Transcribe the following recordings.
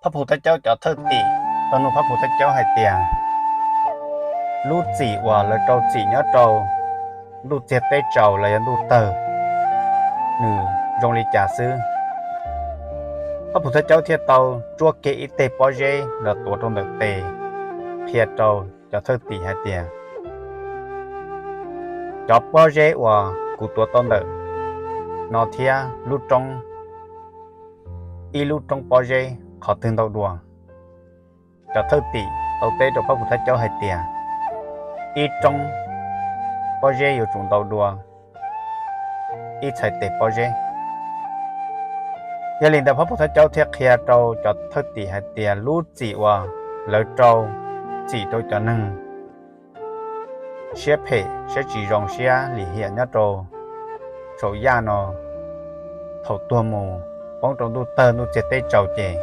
Phab Phu Thaj Caub cov thawj tim tau nug Phab Phu Thaj Caub hais tias, lub txim uas lawv rau txim nyob rau ntuj txiag teb tsaus los yog ntuj tawg, nws zoo li cas xwb? Phab Phu Thaj Caub thiaj tau tsuab kiag ib teg pob zeb los tuav rau ntawm tes, qhia rau cov thawj tim hais tias, cov pob zeb uas kuv tuav tau ntawm no thiab lub roob, ib lub roob pob zeb qhov twg ntau dua? Cov thawj tim tau teb rau Phab Phu Thaj Caub hais tias, ib roob pob zeb yuav tsum ntau dua ib txhais tes pob zeb. Yog li ntawd Phab Phu Thaj Caub thiaj qhia rau cov thawj tim hais tias lub txim uas lawv rau txim rau cov neeg siab phem siab tsis zoo siab lim hiam nyob rau saum yaj no, thaum tuag mus poob rau ntuj tawg ntuj txiag teb tsaus ces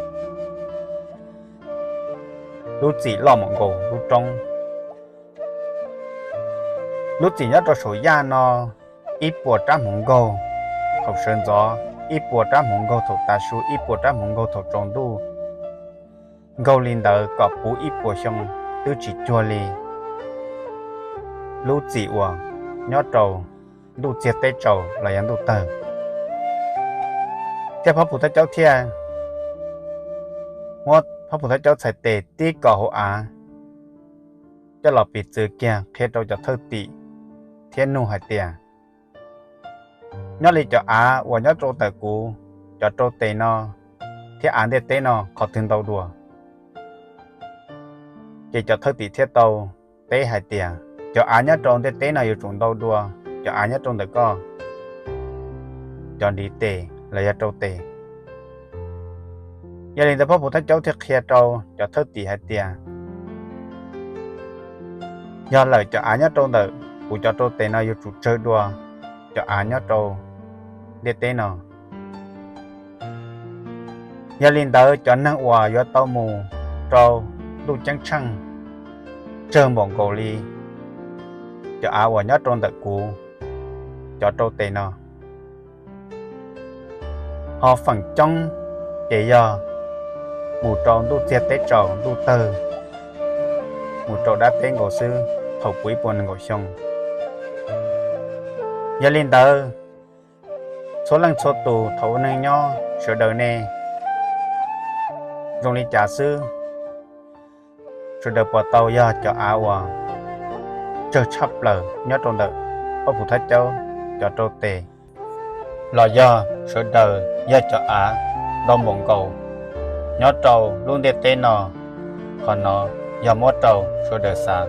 lub txim loj mus nkaus lub roob. Lub txim nyob rau saum yaj no ib puas rab hmoov nkaug thaum sawv ntxov, ib puas rab hmoov nkaug thaum tav su, ib puas rab hmoov nkaug thaum tsaus ntuj, nkaug li ntawd kom puv ib puas xyoo twb tsis cuag li lub txim uas nyob rau ntuj txiag teb tsaus los yog ntuj tawg. Thiab Phab Phu Thaj Caub thiaj muab Phab Phu Thaj Caub txhais tes tib kaus hauv av coj los piv txwv kiag qhia rau cov thawj tim thiab nug hais tias, nyob li cov av uas nyob rau ntawm kuv cov rau tes no thiab av ntiaj teb no qhov twg ntau dua? Ces cov thawj tim thiaj tau teb hais tias, cov av nyob rau ntiaj teb no yuav tsum ntau dua cov av nyob rau ntawm koj cov ntiv tes los yog rau tes. Yog li ntawd Phab Phu Thaj Caub thiaj qhia rau cov thawj tim hais tias, yog lawm cov av nyob rau ntawm kuv cov rau tes no yuav tsum tsawg dua cov av nyob rau ntiaj teb no. Yog li ntawd cov neeg uas yuav tau mus rau ntuj ceeb tsheej tsawg npaum nkaus li cov av uas nyob rau ntawm kuv cov rau tes no. Ho feem coob ces yog mus rau ntuj txiag teb tsaus ntuj tawg, mus rau dab teb nkaus xwb thaum puv ib puas nees nkaum xyoo. Yog li ntawd, txhua leej txhua tus thaum ua neeg nyob sawv daws ne zoo li cas xwb? Sawv daws puas tau yog cov av uas tsawg tshaj plaws nyob rau ntawm Phab Phu Thaj Caub cov rau tes, los yog sawv daws yog cov av ntau npaum nkaus nyob rau lub ntiaj teb no? Qhov no yog muab rau sawv daws xav.